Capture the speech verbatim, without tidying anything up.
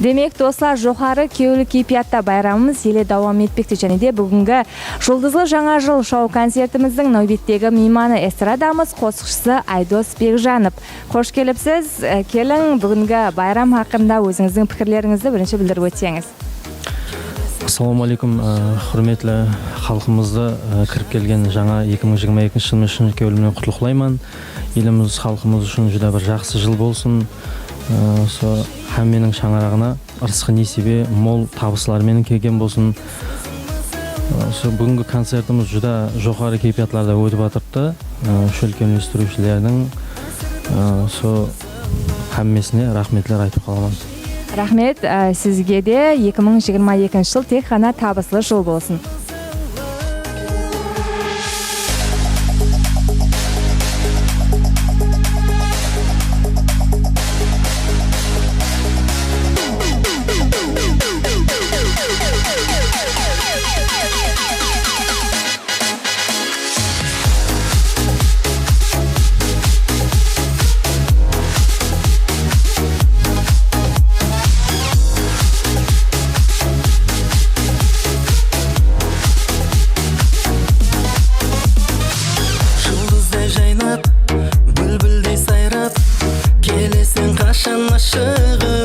Demek, doslar, joqarı kewil keypiyatta bayramımız ele dawam etpekte. Jáne de búgingi Juldızlı Jańa jıl shou-koncertimizdiń náwbettegi miymanı estradamız qosıqshısı Aydos Begjanov. Xosh kelipsiz. E, keliń, búgingi bayram haqqında ózińizdiń pikirlerińizdi birinshi bildirip ótseńiz. Assalamu aleykum, e, húrmetli xalqımızdı, e, kirip kelgen jańa eki mıń jigirma ekinshi jıl menen shın kewlimnen qutlıqlayman. Elimiz, xalqımız ushın júdá bir jaqsı jıl bolsın. E, usı hámmeniń shańaraǵına ırısqı nesiybe, mol tabıslar menen kelgen bolsın. E, usı búgingi koncertimiz júdá joqarı keypiyatlarda ótip atırıptı. E, shólkemlestiriwshilerdiń, e, usı hámmesine raxmetler aytıp qalaman. Raxmet, e, sizge de eki mıń jigirma ekinshi jıl tek ǵana tabıslı jıl bolsın. Juldızday jaynap, búlbildey sayrap, keleseń qashan ashıǵıp.